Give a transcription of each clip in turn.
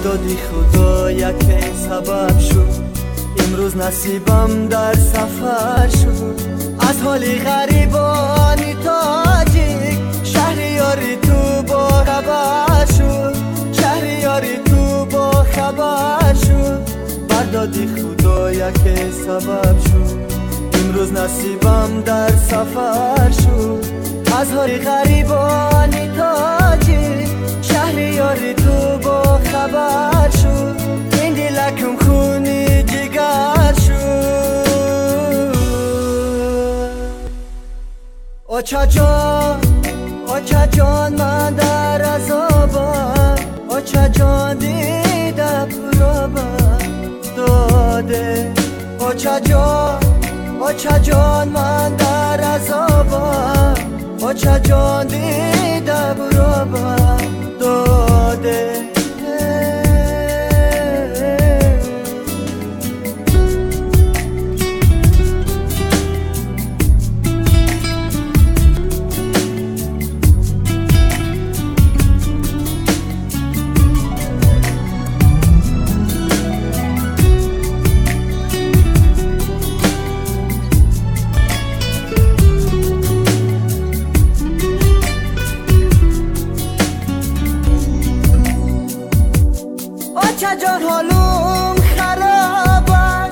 Бардоди Худо яке сабаб шуд, имрӯз насибам дар сафар шуд. Аз ҳоли ғарибони тоҷик шаҳриёри ту бо хабар шуд, шаҳриёри ту бо хабар шуд. Бардоди Худо яке сабаб шуд, имрӯз насибам дар сафар шуд. Аз ҳоли ғарибони тоҷик шаҳриёри ту бо хабар шуд. Ин дилакам хуни ҷигар шуд. Очаҷон, очаҷон, ман дар азобам. Очаҷон, дида пуробам доде. Очаҷон, очаҷон, ман дар азобам. Очаҷон, дида пуробам доде. Очаҷон, ҳолум харобад,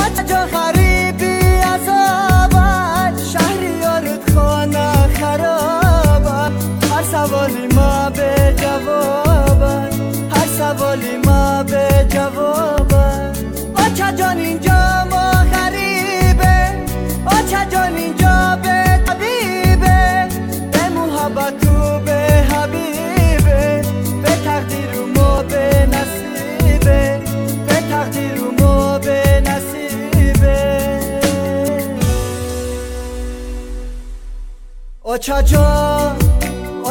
очаҷон, ғариби азобад. Шаҳриёрат хона харобад, ҳар саволи ма беҷавобад, ҳар саволи ма беҷавобад. Очаҷон, инҷо мо ғарибе, очаҷон, инҷо бетабибе. Бе муҳаббату бе ҳабибе, бе тақдиру мо бенасибе, бе тақдиру мо бенасибе. Очаҷон,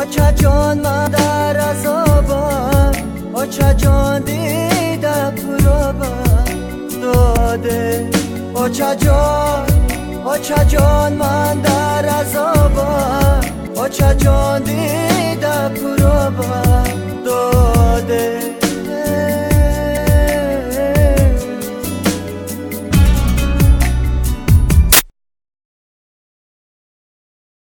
очаҷон, ман дар азобам. Очаҷон, дида пуробам доде. Очаҷон, очаҷон, ман дар азобам. Очаҷон, дида пуробам